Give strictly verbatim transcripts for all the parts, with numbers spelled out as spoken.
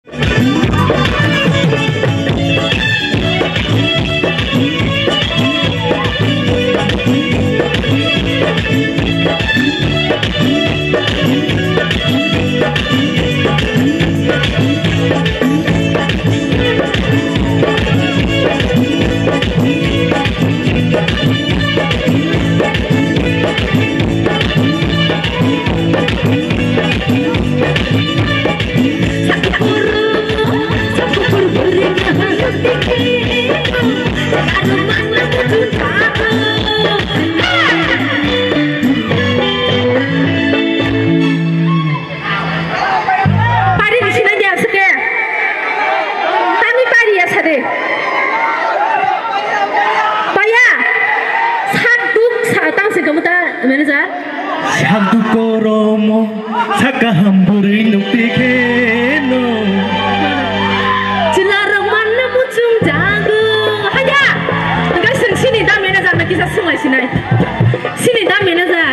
Pari di sini dia suke. Kami pari ya sade. Paya. Sak duk sa tang se kamu ta manager. Sak duk koromo, sak kaham bwrwi nukti kheno. Chwla rok manna muchung jago. Haya. Engka sini da manager na kisa sungai sinai. Sini da manager.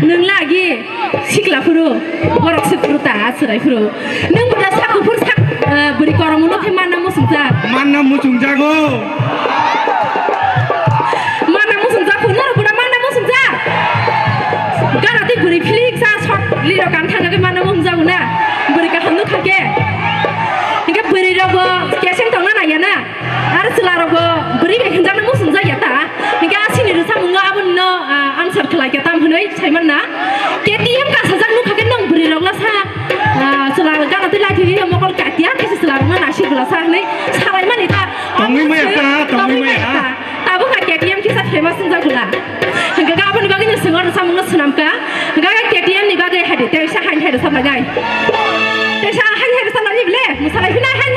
Nung lagi. Sikla phuru, borok se phuru ta, chwrai phuru. Nung buda sak kuphur sak, eh, bwrwi kormo no khe manna muchungjak. Manna muchungjago. Manna muchungjak phuru, norok buda manna muchungjak. Gana tei bwrwi philik sa sok liro kan thangna khe manna muchungjago na. Bwrwi kaham no kha khe. Hinkhe bwrwi rok bo keseng tongna naiya na. Aro chwla rok bo bwrwi bai hinjakno muchungjak ya ta. Hinkhe a sini rwchapmung no abo no, ah, answer khlai khe tam hwnwi saiman na. K T M kasajak nukha khe nwng bwrwi rok la sa, ah, chwla gana twi lathi ri mokol katia khe chwla rok no nasik bwla sa hwnwi salai mani ta. Tongwi maya ta, tongwi maya ta. Tabuk ha K T M kisa famous wngjak bwla. Hinkhe aboni bagwi no swngwr rwchapmung no swnam kha. Hinkhe K T M ni bagwi hai de, teisa hain hai rwchap lagai. Teisa hain hai rwchap lagai bwle, mwsalai phina hai.